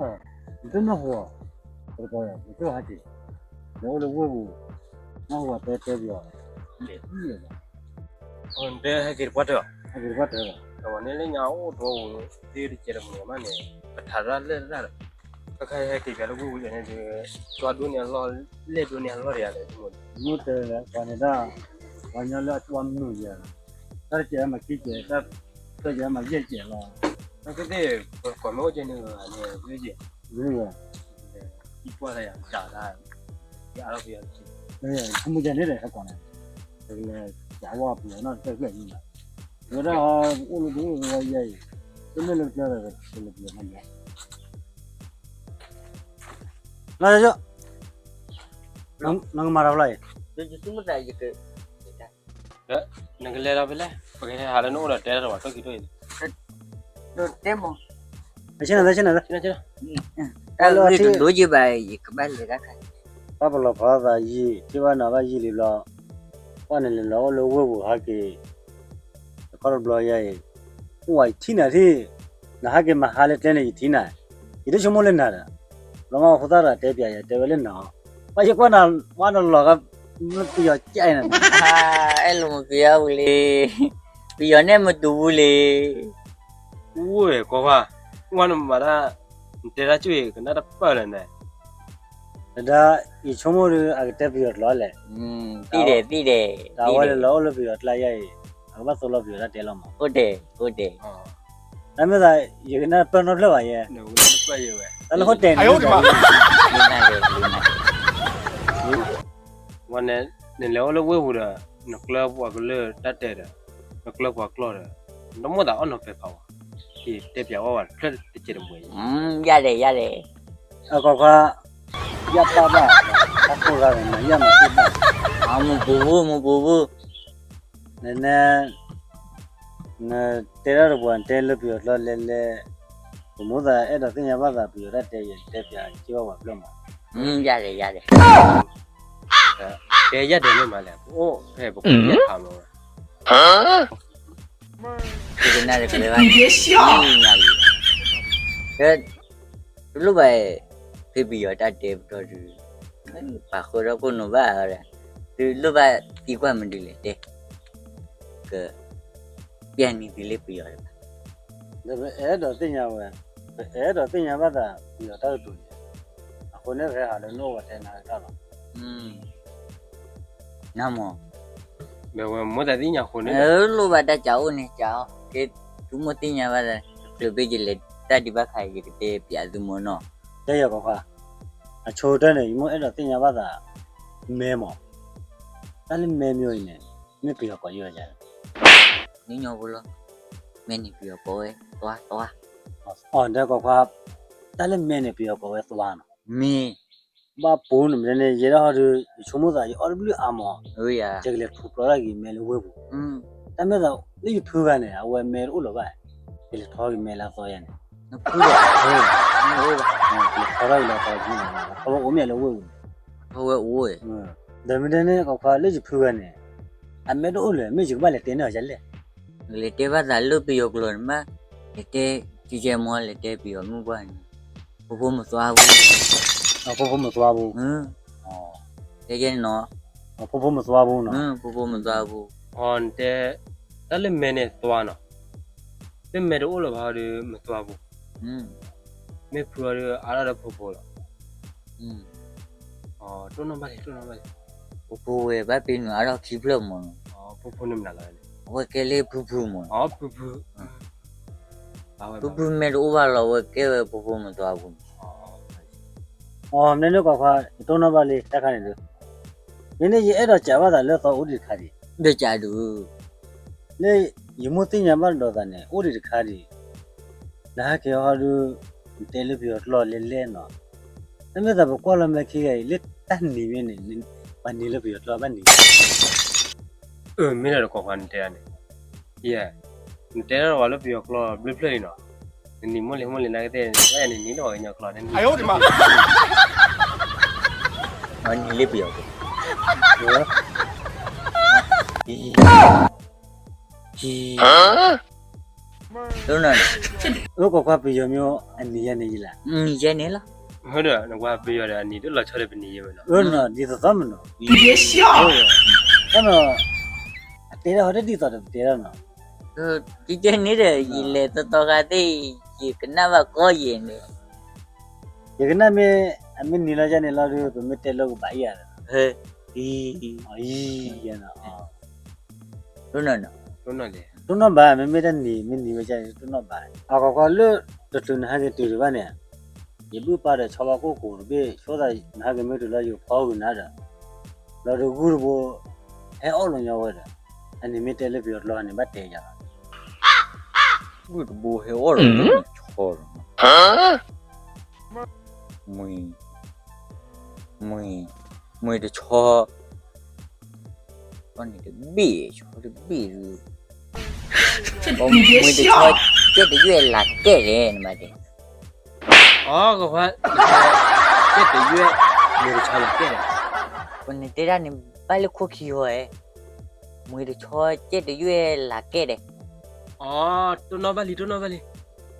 နတနၢ်ဟူ, ပတကီၢ်ယၤ နတဟဲက့ၤ, နအိၣ်လၢဝ့ၢ်ပူၤ, နၢ်ဟူဝဲတဲတဲပယီၤ, လဲၤအံၤလဲၤ, နတဟဲက့ၤတပှၢ်တၢၢ်, ဟဲက့ၤတပှၢ်တၢၢ်လီၤ, အဝဲန့ၣ်လၢညါအိၣ်တဝဲပူၤသ့တကဲးတမှဲၤမးန့ၣ်, ပထါရၣ်လဲၣ်တရၣ်ဒီး, တခါဟဲက့ၤပျးလၢဝ့ၢ်ပူၤယၤန့ၣ်ဒီး, ကၠီဒိၣ်န့ၢ်အလီၢ်, လဲၣ်ဒိၣ်န့ၢ်အလီၢ်ဒီးယၤလဲၣ်, မ့ၢ်တဲလဲၣ် ပှၤန့ၣ်ဒၣ်, ပှၤညီလၢအကၠီမုာ်ယၤ, တၢ်တကဲးမၤခံကဲး, တၢ်တကဲးမၤယဲၢ်ကဲးလီၤ, တၢ်ကသ့ၣ်, ပကိးမ့ၢ်အိၣ်ကဲန့ၣ်ဂ့ၤန့ၣ်, ဂ့ၤ, သံကွၢ်တၢ်ယၤတၢ်, ယအါထီၣ်ပယီၤတက့ၢ်, မုၢ်ကဲန့ၣ်ဒီးဟဲကိးန့ၣ်, ပကလဲၤကးဝီပယီၤနီၢ်တဖျၢၣ်ဖျၢၣ်န့ၣ်, ဝဲဒၣ်ဟီအိၣ်လၢဒိအိၣ်လၢယဲအံၤ, တမ့ၢ်လၢကတၢၢ်ဒီး ပလဲၤပယီၤနီၢ်ဘျီ လၢ, နကမၤတၢ်ဖျါအံၤ, နကလဲၤဒီးဖဲလဲၣ်, ပကဟဲဟးလၢနအိၣ်ဒီးတဲတၢ်တဝၤ ထိၣ်ခံထိၣ်အံၤ, တဲမး, ဆ့နၤ, ဆ့နၤ, တၢ်လၢတဒိယဘၣ် ယကဘၣ်လဲၤတၢ်ခါ, ပၢ်ပလီၤဖးသးယံာ် ထံၣ်ဘၣ်နၤဘၣ်ယံာ်လံဘျီ, ပှၢ်န့ၣ်လဲၤလီၤအိၣ်လၢဝ့ၢ်ပူၤဟဲက့ၤ, တခီတဘျီယဲအံၤ, အိၣ်ဝဲယထံၣ်နၤထံၣ်, နဟဲက့ၤမၤဟါလၢကျဲန့ၣ် ယထံၣ်နၤ, ယတဆိကမိၣ်လၢနၤဒီး, ဘျီမးဖိသၣ်တဂၤတဲပျးယၤ တဲဝဲလၢနၤ, ပှၢ်ယကွၢ်နၤ, ဝါနလီၤဂာ်, ပယီၤကဲအံၤနၤ, အဲၣ်လိာ်မပယီၤပူၤလံ, ပယီၤန့ၣ်မတူၤပူၤလံ အိၣ်ဝဲကိးဖါ, ဝါနမၤတၢ်, နတဲတၢ်ကၠိအံၤ ကနၣ်တပၢၢ်လၢၤန့ၣ်, တဒၣ်, ယဆိကမိၣ်ဒီး အကတဲပယီၤကျိာ်လဲၣ်, သံဒဲးသံဒဲး, တၢ်ဝဲလၢလီၤအိၣ်လၢပယီၤကျါယဲအံၤ, အကဘၣ်သိလီၤပယီၤတၢ်တဲလီၤမး, အိၣ်ဒဲး, အိၣ်ဒဲး, တၢ်မ့ၢ်သး, ယကနၣ်တပၢၢ်နီတဖျၢၣ်ဘၣ်ယဲ, တၢ်လၢဟိတ့ၢ်န့ၣ်, ဝဲန့ၣ်, နလဲၤအိၣ်လၢဝ့ၢ်ပူၤဒီး, နကျၢပှၤကလုာ်တၢ်တဲဒီး, နကျၢပှၤကျိာ်ဒီး, နတမိၣ်သးအီၣ်နီၤပဲာ်ဖးဝဲ, ကတဲပျးဝဲဝဲတဖျၢၣ်တကဲးတမှဲၤအံၤ, ယၤဒဲး ယၤဒဲး, အကီၢ်ခွါ, ယၢ်ပၢ်ဘၣ်, တၢ်ကိၢ်ဂၤန့ၣ် မၤယၢ်မၤသ့ဘၣ်, မူပူၤပူၤ မူပူၤပူၤ, န, နတဲတၢ်တပှၤ နတဲလၢပယီၤကျိာ်လဲၤလဲၤ, ပမိၢ်သးအဲၣ်ဒိးသ့ၣ်ညါဘၣ်သးပယီၤတၢ်တဲ ယတဲပျး ယက့ၤဘၣ်ပှၤဖျၢၣ်မး, ယၤဒဲး ယၤဒဲး, တဲယၤဒဲးမ့ၢ်မးလဲၣ်, ပအိၣ်ဖဲပကိးယဲၢ်ခါမးဝဲ, ကနၣ်တကဲဘၣ်, ညါလံ, တလိၣ်ဘၣ်, ဖဲပယီၤတၢ်တဲပတီၢ်ဒုး, ပာ်ဃုာ်ဒီးခိၣ်နူာ်ဘၣ်, တလိၣ်ဘၣ်သံကွၢ်မနုၤလဲၣ်တဲ, က, ပျဲနံၤသုလၢပယီၤတဘၣ်, ဒီးပအဲၣ်ဒိးသ့ၣ်ညါဝဲ, ပအဲၣ်ဒိးသ့ၣ်ညါဘၣ်သးပယီၤတၢ်ကတိၤန့ၣ်, အဃိန့ၣ်ပဟဲဟးလၢနအိၣ်ဝဲတဲနၤတၢ်လီၤ, နမ့ၢ်, မ့ၢ်ဝဲမိၢ်သးသ့ၣ်ညါအဃိန့ၣ်, လိၣ်ဘၣ်တၢ်ကးအိၣ်န့ၣ်ကးအီၤ, ကဲ, သုမိၢ်သ့ၣ်ညါဘၣ်သး, တချုးဖဲယလဲၤတၢ်ဒံးဘၣ်ခါ ယကတဲပျးသုမိၢ်နီၤ, တဲယၤကီၢ်ခွါ, အဆိကတၢၢ်န့ၣ် ယမိၢ်အဲၣ်ဒိးသ့ၣ်ညါဘၣ်သး, မဲမး, တၢ်လၢမဲမ့ၢ်အံၤန့ၣ်, မ့ၢ်ပယီၤကိးယုၢ်ယၤလဲၣ်, နညီဖိလီၤ, မဲန့ၣ်ပယီၤကိးဝဲ, သွါ, သွါ, အီၤ ဒီးကီၢ်ခွါ, တၢ်လၢမဲန့ၣ် ပယီၤကိးဝဲသွါနီၤ, မ့ၢ်, ဘၣ်ပူၤန့ၣ်မ့ၢ်န့ၣ် ယဲဒၣ်ဟီဒီး ယဆိကမိၣ်သး ယအီၣ်တဘျုးအါမး, ယကလဲၤထူးပျီတၢ်က့ၤမဲလၢဝ့ၢ်ပူၤ, တၢ်မ့ၢ်သး လၢယဖုဂၤန့ၣ် အဝဲမဲတအိၣ်လၢၤဘၣ်, ယလဲၤထီက့ၤမဲလၢအသီယၤန့ၣ်, ယလဲၤထီထီၣ်က့ၤလၢအသီယၤန့ၣ်, ထီဝဲအိၣ်မ့ၢ်လၢဝ့ၢ်ပူၤန့ၣ်, ထီဝဲအိၣ်ဝဲ, ဒီးမ့ၢ်ဒ်န့ၣ် ကီၢ်ခွါလၢယဖုဂၤန့ၣ်, အမဲတအိၣ်လၢၤ မ့ၢ်ယကဘၣ်လဲၤတဲန့ၢ်အီၤဒ်လဲၣ်, လဲၤတဲဘၣ်သးလၢပယီၤကျိာ်န့ၣ်မး, လဲၤတဲ, ကဲကဲမ့ၢ်လဲၤတဲပယီၤမုၢ်ပှၢ်န့ၣ်, ဖိဖိမသွါပူၤ, ဖိဖိမသွါပူၤ, တဲကဲနီၤ, ဖိဖိမသွါပူၤနီၤ, ဖိဖိမသွါပူၤ, အီၤနတဲ, တၢ်လၢမဲန့ၣ်သွါနီၤ, လၢမဲတအိၣ်လၢၤဘၣ်ဒီးမသွါပူၤ, မ့ၢ်ဖုအီၤဒီးအါထီၣ်ဒီးဖိဖိလီၤ, တိၢ်နီၣ်ဘၣ်လံ တိၢ်နီၣ်ဘၣ်လံ, ဖိဖိဝဲဘၣ်ပ့ၤနုာ်အါထီၣ်ခံဖျၢၣ်မးနီၤ, ဖိဖိန့ၣ်မနုၤလဲၣ်, အဝဲကဲလၢဖုဖုမး, ဖုဖု, ဖုဖုမဲတအိၣ်ဘၣ်လီၤ အဝဲကဲဝဲဖိဖိမသွါပူၤန့ၣ်, အီၤ မ့ၢ်န့ၣ်ကီၢ်ခွါ ယတိၢ်နီၣ်ဘၣ်လံ တၢ်ခါန့ၣ်ဒီး, မ့ၢ်န့ၣ်ယအဲၣ်ဒိးစံးဘၣ်သးလၢသီအိၣ်ဒံးတခါဒံး, ဒီးစံးဒုး, လၢယမိၢ်သ့ၣ်ညါဘၣ်ဒီးသးန့ၣ် အိၣ်ဒံးတခါဒံး, နဟဲက့ၤဟီဒုး, နတဲလၢပယီၤကျိာ်လဲၤလဲၤနီၤ, တၢ်မ့ၢ်သးပကွၢ်လီၤမဲာ်ခံဂၤအံၤ လၢတၢ်နံၤမ့ၢ်န့ၣ်, ပှၤနံၤလၢပယီၤကျိာ်ဘၣ်နံၤ အၢ မ့ၢ်လၢတကီၢ်ခွါနတဲန့ၣ်, ယဲ, နတဲထီၣ်ဝဲလၢပယီၤကျိာ်ဘျုးဖျၢၣ်လံနီၤ, နနံၤမိၢ်လံၤမိၢ်လံၤနာ်က့သ့ၣ် နနံၤလၢပှၤကညီကျိာ်န့ၣ်, အနံၤလၢပယီၤကျိာ်, ဟံ, နီၤ, အၢ ကွၢ်ကွၢ် ပယီၤမ့ၢ်အနံၤယဲန့ၣ်ယလၢ်, နံၤယဲန့ၣ်လီၤ, ဟၢဒီးနကွၢ်ပယီၤဒီးအနံၤတလီၤဆီဒီးပနံၤယဲဝဲနီၤ, အၢနီၤ ဒ်သိးသိးမနီၤ, တနီၤ အတဲဒၣ်ဟီတဒ်သိးဒီးပတဲဒၣ်နီၤ, ကကဲန့ၣ်ဒီး ယလဲၤသီသီခါသ့ၣ် ယကနၣ်ဘၣ်ကီယဲန့ၣ်, ယကနၣ်မ့ၢ် အမ့ၢ်နံၤလီၤယဲန့ၣ်လီၤဒီး ပမ့ၢ်တဲလိာ်ကဘၣ်အံၤဧါ, အံၤ ယဲနီၤ တနီၤဘၣ် မ့မ့ၢ်တၢ်နံၤ မ့ၢ်နံၤဝဲကတနီၤဘၣ်, အကကွၢ်လၢတချုးနဟဲက့ၤတုၤဒံးဘၣ်န့ၣ်, ယဘုၣ်ပာ်ဒီးဆီဘၣ်ကိၢ်ကိၢ်တဘ့ၣ် ဆိသးနဟဲက့ၤမ့ၢ်တုၤလီၤ ယကဖီဂုာ်နၤဒီး, လီၤဒုးဂုၢ်တဘိ ဟဲအီၣ်လီၤညီဝဲဒီး, အန့ၣ်မ့ၢ်တဲလၢပယီၤတလီၢ်န့ၣ် ဘၣ်တဲယၤလီၤ, ဂုၢ်တဘိဟဲအီၣ်လီၤညီလီၤ, မှံ, မှံ, မှံတဆီ န့ၣ်တဘ့ၣ် ဆီတဘ့ၣ်, မှံတဆီ ကဲတယွဲၣ်လၢ်ကဲလဲၣ် နမၤတဲ, အကခွါ, ကဲတယွဲၣ် မှံတဆီလၢ်ကဲလဲၣ်, ပနတဲဒၣ်န့ၣ် ဘၣ်လၢခိၣ်ခံဟီဧဲ, မှံတဆီ ကဲတယွဲၣ်လၢ်ကဲဒဲး, အ တနီၤဘၣ်လံ တနီၤဘၣ်လံ,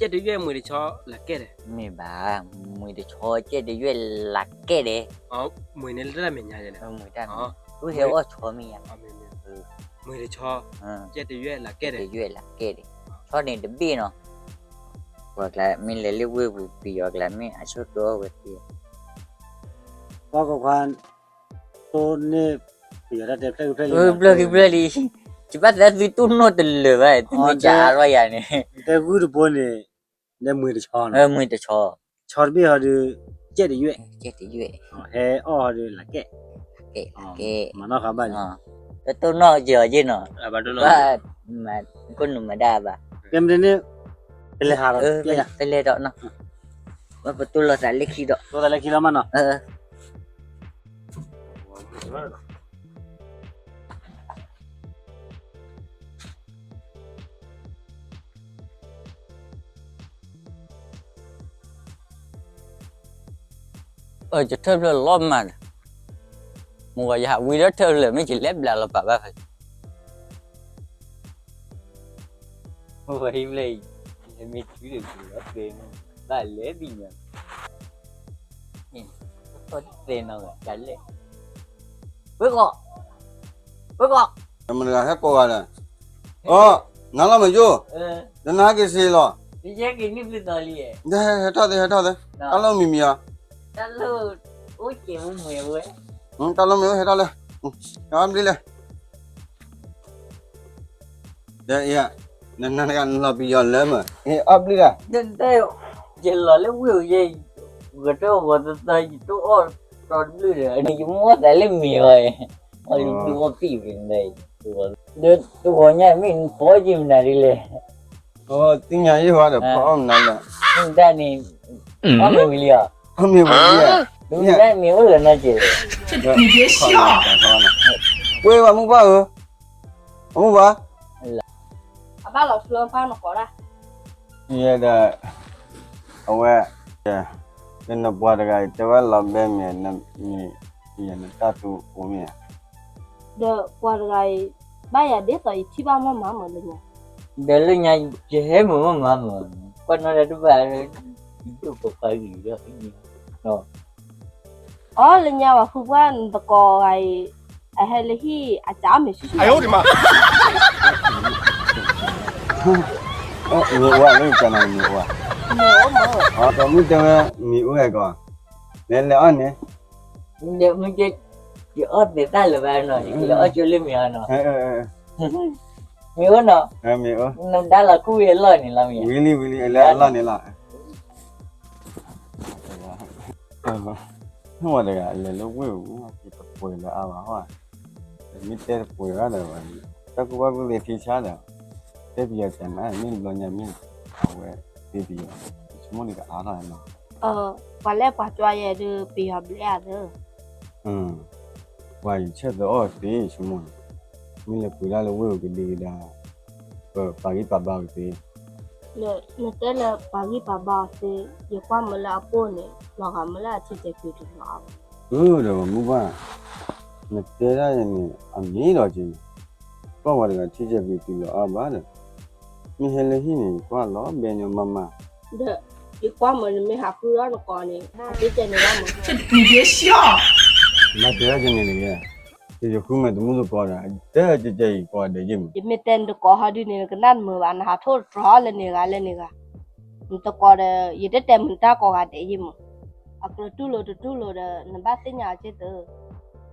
ကဲတယွဲၣ်မှံတဆီလၢ်ကဲဒဲး, မ့ၢ်ဘၣ်, မှံတဆီ ကဲတယွဲၣ်လၢ်ကဲဒဲး, မှံန့ၣ်လၢတၢ်မဲာ်ညါ, ဝဲဟဲအီၣ်ဆီမ့ၢ်ဧါ, မှံတဆီ ကဲတယွဲၣ်လၢ်ကဲဒဲး, ဆီန့ၣ်တဘ့ၣ်နီၤ, ပှၤကျါမ့ၢ်လဲၤလၢဝ့ၢ်ပူၤ ပယီၤကျါမ့ၢ်အဆိကတၢၢ်အီၣ်ဝဲသ့, ပှၤကခွါ တိၢ်န့ၣ် ပယီၤတၢ်တဲဖျၢၣ်ဖျၢၣ်လံ, ဖျၢၣ်ခံဖျၢၣ်လံ, ယဘၣ်သးသုတိၢ်နီၣ်တလၢာ်ဘၣ် သုမ့ၢ်ကးအါလီၤယၤန့ၣ်, တဲဂုၢ်တဘိန့ၣ်, လၢမှံတဆီ, မှံတဆီ, ဆီတဘ့ၣ်ဟီဒီး, ကဲတယွဲၣ်, ကဲတယွဲၣ်, ဟဲအီၣ်ဟီဒီးလၢ်ကဲ, လၢ်ကဲ, မၤနီၣ်ဃာ်ဘၣ်န့ၣ်, တတိၢ်နီၣ်က့ၤအီၤက့ၤနီၤ, ဘၣ်, ကိးနုာ်မးဒၣ်ဘၣ်, ကဲမ့ၢ်န့ၣ်, တလဲၤဟးဒီး, တလဲၤဒီးနီၤ, ပတိၢ်လီၤသးလၢခံဒီး, တိၢ်သးလၢခံလီၤမးနီၤ. အၢ ယထၢၣ်ဖျၢၣ်လီၤမးဒီး, မ့ၢ်ဝဲယဟးဝံၤဒီးထၢၣ်ဖျၢၣ် မ့ၢ်ယလဲၤဘျးလီၤပာ်ဘၣ်ဖဲ ဝဲဟံၣ်ဖျၢၣ်အံၤ, လဲၤမ့ၢ်တုၤဒီးတုၤလီၤသ့, ဘၣ်လဲၤဘံၣ်ညါ, သ့နီၤဝဲတၢ်လဲၣ်, ဝ့ၢ်ကီး, ဝ့ၢ်ကီး, မတဂၤဟဲကိးဂၤဒီး, အိ, နၤလီၤမးယိၣ်, တနၤဟဲက့ၤစ့လီၤ, ဟဲထီၣ်သ့ ဟဲထီၣ်သ့, တၢ်လီၢ်မံၤမံၤဧါ, တၢ်လီၢ်မံၤမံၤဧါ, တၢ်လီၢ်မံၤမံၤဟဲထီၣ်လၢ, အဘျီလဲၣ် ဒီးအံၤ, နနၤတဂၤနလီၤပယီၤလၢမး, အဘျီလဲၣ်, ယလီၤလၢဝ့ၢ်ဧိၤယဲ, ဂဲၤထၢၣ်ဂီၤသၢသၢ ယတိၢ်အီၣ်တီတဘျုးဒီး ယမိၢ်သးလၢမ့ၤအီၤ, အီၣ်ယဘျုးအီၣ်ပံာ်ဝဲ, ဒီးတဂီၤညါမ့ၢ်နဖီအီၣ်က့ၤမနုၤဒ်လဲၣ်, သ့ၣ်ညါယဲၢ်ဝဲဒီးဖီအီၣ်မနုၤလဲၣ်, ဒၣ်န့ၣ်, အီၣ်မ့ၤဝံၤလံဧါ, အီၣ်မ့ၤဝံၤလံဧါ, ဒ်မ့ၢ်အိၣ်လၢၤနီတက့ၢ်, ဝ့ၢ်ဝဲမုၢ်ဘၣ်ဧၢ, အမုၢ်ဘၣ်, အဘၣ်လီၤဖျိဖးနကိးဒၣ်, ယဲဒီး, အဝဲ, ဒီးနပှၤတဂၤအံၤ တဲဝဲလီၤဘဲမ့ၢ်, မ့ၢ်ယဲနတၢ်သူအိၣ်မ့ၢ်ဧါ, ဒီးပှၤတဂၤအံၤ, ဘၣ်ယၤဒ်သိးယထံၣ်ဘၣ်မီၢ်မၤမၢ်လၢညါ, ဒီးလၢညါ, ယဟဲမုာ်မီၢ်မၤမၢ်, ကွၢ်နီၣ်ဒီးတဘၣ်, ယဒိၣ်ကပှၤဂံၢ်ဒီး, အီ လၢညါဝဲဃုပှၢ်နသကိးဂၤအံၤ, အဟဲလၢဟံၣ်အစးအီၣ်မ့ၤဆူၣ်ဆူၣ်, မ့ၢ်အိၣ်လၢကနၤမ့ၢ်အိၣ်, အီ ဒီးမုၢ်တဲဝဲမ့ၢ်အိၣ်ဟဲကီး, လဲၤလဲၤအီၣ်န့ၣ်, မ့ၢ်ကဲ, ယအီၣ်သ့တၢ်လၢၤဘၣ်နီၤ, ယကလဲၤအီၣ်ကၠိလၢမ့ၤအီၤနီၤ, မ့ၢ်အိၣ်နီၤ, မ့ၢ်အိၣ်, နဒါလီၤခူၣ်ဝံၤအလီၢ်န့ၣ်လီၤမ့ၢ်, ဝံၤလံဝံၤလံ အလဲၤအလီၢ်န့ၣ်လီၤ ဝဲတဂၤလဲၤလၢဝ့ၢ်ပူၤ, တပှဲၤလၢအါဘၣ်ဟီ, မ့ၢ်တဲတပှဲၤဘၣ်ဒီး, တၢ်ကူၣ်ဘၣ်ကူၣ်သ့ထံဆါဒီး, တဲပယီၤတနၤ မ့ၢ်ဘျီညါမ့ၢ်, အဝဲသ့ပယီၤ, ဆိကမိၣ်ဒ်ကအါထီၣ်န့ၣ်လီၤ, ပှၤလဲၣ်ပှၤကွၢ်ယဲဒုးပယီၤဘျဲၣ်အသၢ ပှၤယဆဲၣ်သၢအီၣ်သ့ ဆိကမိၣ်န့ၣ်, မ့ၢ်လဲၤပှ့ၤဒၣ်လၢဝ့ၢ်ပူၤကဒံကဒါ, ပပာ်ဂံၢ်ပာ်ဘါအီၤသ့, နတဲလၢပာ်ဂံၢ်ပာ်ဘါအီၤသ့, ယကွၢ်မ့ၢ်လၢအပိၢ်န့ၣ် လီၤဂာ်မ့ၢ်လၢအထံၣ်ကဲၤကွံာ်တုၤလီၤအါဘၣ်, အၢ ဒီးမုၢ်ဘၣ်, နတဲဒၣ်န့ၣ် အမ့ၢ်ဒီးက့ၤန့ၣ်, ကွၢ်ပှၤတဂၤထံၣ်ကဲၤကွံာ်တုၤလီၤအါဘၣ်ဒီး, မ့ၢ်ဟဲလၢဟံၣ်န့ၣ် ယကွၢ်လီၤဘဲညီမးမး, ဒီး ယကွၢ်မး နမ့ၢ်ဟးဃုအီၣ်နကိးန့ၣ် အတဲတဲန့ၣ်လီၤမး, မ့ၢ်တဲဒ်န့ၣ်တဂ့ၤ, ယဃုမ့ၢ်တမုၢ်တကိးဒီး တဲကဲကဲအံၤကိးဂၤဒဲးယ့ၢ်မး, ယမ့ၢ်တဲနတကိးဟီဒုန့ၣ် နကနၣ်တမုာ်ဘၣ်, နဟးထိၣ်တြီၤလၢန့ၣ်ဂၤလၢန့ၣ်ဂၤ, နတကိးဒီး ယတတဲမုာ်နတၢ်ကိးဂၤဒဲးယ့ၢ်မး, အကြၢးတူၢ်လိာ်တတူၢ်လိာ်ဒီး နဘၣ်သ့ၣ်ညါအီၤက့ၢ်သၢ,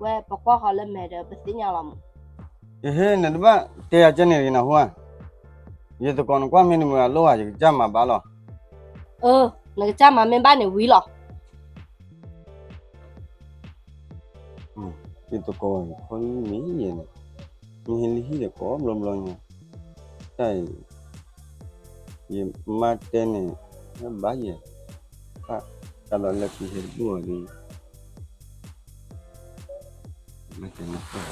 ဝဲပကွၢ်ဃီလၢမဲာ်ဒီး ပသ့ၣ်ညါလီၤမး ယဟ့ၣ်နတဘၣ်တဲယၤကဲန့ၣ်တဂ့ၤနဟူဧါ, ယတကိးနကွၢ်မ့ၢ်နမုာ်အလိၣ်ဧါ ယကစၢ်မၤဘၣ်လီၤ, အၢ, နကစၢ်မၤမ့ၢ်ဘၣ်န့ၣ်ဝံၤလီၤ, ယတကိးခီမ့ၢ်ယဲန့ၣ်, မ့ၢ်ဟဲလၢဟံၣ်ဒီးကိးဘျီဘျီညါ, တၢ်အံၤ ယမါတဲန့ၣ် ဘၣ်ယဲ, တၢ်ဒီးလၢခံဟဲတဘူၣ်အီၤဒီး မ့ၢ်တဲန့ၣ်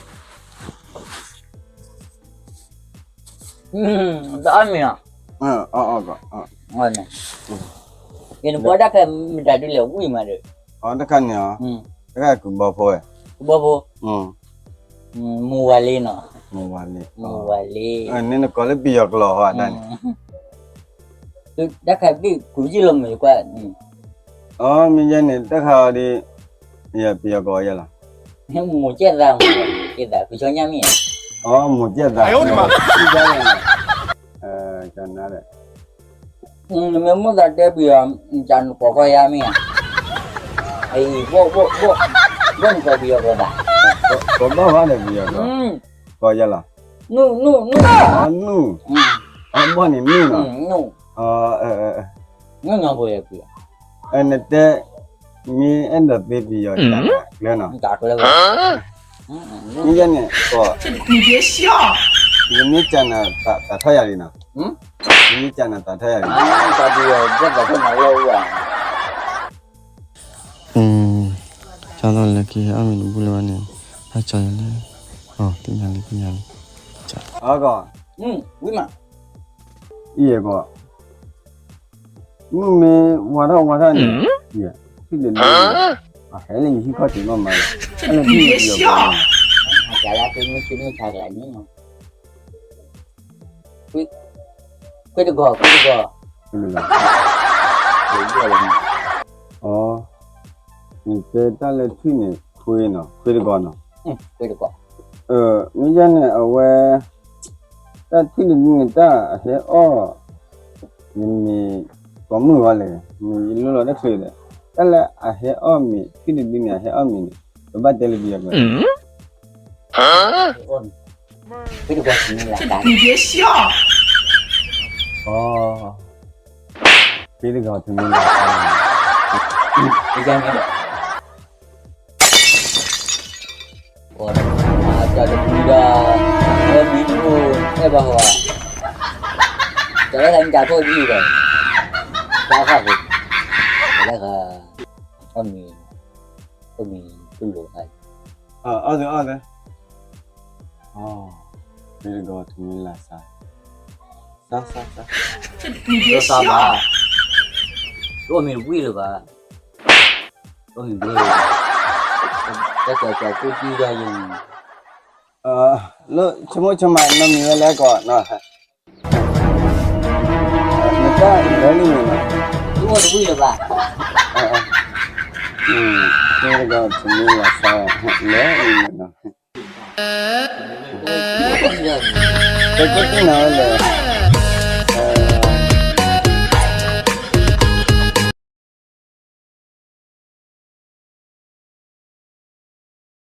တအီၣ်မ့ၤလီၤ, အီၣ်အီၣ်ကီး, ယနဘီတၢ်ခဲမတၤဒုလဲၣ်ဝံၣ်မးဒီး, အီတခါန့ၣ်အီၤ, တခါကုးဘီဖိဝဲ, ကုးဘီဖိ, မူဝါလ့နီၤ, မူဝါလ့, မူဝါလ့, န့ၣ်နကိးလၢပယီၤကျိာ်ဟီဒၣ်န့ၣ်, တၢ်ခါဘ့ၣ်ကုးယံာ်လီၤမ့ၢ်ကွၢ်, အီ မ့ၢ်ယဲန့ၣ် တၢ်ခါအီၤဒီး ပယီၤကိးယဲလီၤ, မိၢ်ကဲသး, ကဲသး ဖုဆီညါမ့ၢ်ဧါ, အီ မိၢ်ကဲသး, ကနါဒီး နမ့ၢ်မိၣ်သးတဲပယီၤ, ကနကိးကီယါမ့ၢ်ဧါ, အံၤ, ဘီၣ်နကိးပယီၤကိးဘၣ်, ကိးဘၣ်ဘၣ်ဒီးပယီၤကိး, ကိးယဲလီၤ, နူၢ်, နူၢ်, နူၢ်, အဘီၣ်န့ၣ်နူၢ်နီၤ, နူၢ်, နူၢ်ညီဖိယဲပယီၤ, နတဲ မ့ၢ်အဲၣ်ဒိးသ့ပယီၤတၢ်ကျဲနီၤ, မ့ၢ်ယဲန့ၣ်ကိး, ယမ့ၢ်ကနၤသးထီၣ်ယၤလံနီၤ, ယမ့ၢ်ကနၤသးထီၣ်ယၤလံ, တၢ်ပယီၤသးထီၣ်နၤလီၤ, ကၢ်လီၤလၢခံဟဲအီၣ်မ့ၤတဘူၣ်လၢၤဘၣ်န့ၣ်, ဟဲကၠီယၤလၢ, သ့ၣ်ညါလံ သ့ၣ်ညါလံ, အီကီး, ဝံၣ်မး, အံၤယဲကီး, မုၢ်မ့ၢ်ဝါထီၣ်ဝါထီၣ်န့ၣ်, ထံၣ်ဒ်န့ၣ်, အဟဲလၢယဟံၣ်ခီၣ်ထံးမးမး, အလၢထံၣ်ယဲကီး, အကလၢသ့မ့ၢ်ထံမ့ၢ်ဆါကလၢန့ၣ်, ခွ့တကီၢ်, ခွ့တကီၢ်, အီ, နတဲတၢ်လၢထွံၣ်န့ၣ် ခွ့နီၤ, ခွ့တကီၢ်နီၤ, မ့ၢ်ယဲန့ၣ် အဝဲ တၢ်ထွံၣ်တဒုန့ၣ် တၢ်အဟဲအီၣ် ယမ့ၢ်ကိးမုၢ်ဝဲလဲၣ်, မ့ၢ်ယလိၣ်လီၤတၢ်ချ့ဒီး, တၢ်လၢအဟဲအီၣ်မ့ၤ ထွံၣ်တဒုန့ၣ် အဟဲအီၣ်မ့ၤန့ၣ် ပဘၣ်တဲလၢပယီၤကျိာ်, ခွ့တကီၢ်, ခွ့တကီၢ်, တၢ်တမံၤဒီး အဝဲမံၤတအိၣ်အဲၣ်ဘၣ်ဟီ, တၢ်လၢတၢ်မံၤတၢ်ထိၣ်ဒ်အံၤဒီး, တၢ်ဃၣ်ဖိ, တၢ်လၢ အီၣ်မ့ၤ, အီၣ်မ့ၤတလိၤခါအံၤ, အီၣ်သ့အီၣ်သ့, ခွ့တကီၢ်ထူမံလၢ်စါ, စါစါစါ, တသးဘၣ်, တအီၣ်မ့ၤတဝံၣ်လၢၤဘၣ်, တအီၣ်မ့ၤတဝံၣ်လၢၤဘၣ်, တၢ်ကၠီကၠီကိၣ်တံၢ်ဒၣ်ယဲၢ်န့ၣ်, လၢဆိကမိၣ်ဆိကမးနီတမံၤဝဲလဲၣ်ကီး, နတၢ်လဲၤလံန့ၣ်နီၤ, တအီၣ်တဝံၣ်လၢၤဘၣ်, ခွ့တကီၢ်ထူမံလၢ်စါ, လဲၤလံန့ၣ်နီၤ, တကိးတံၢ်နၤဝဲလဲၣ်,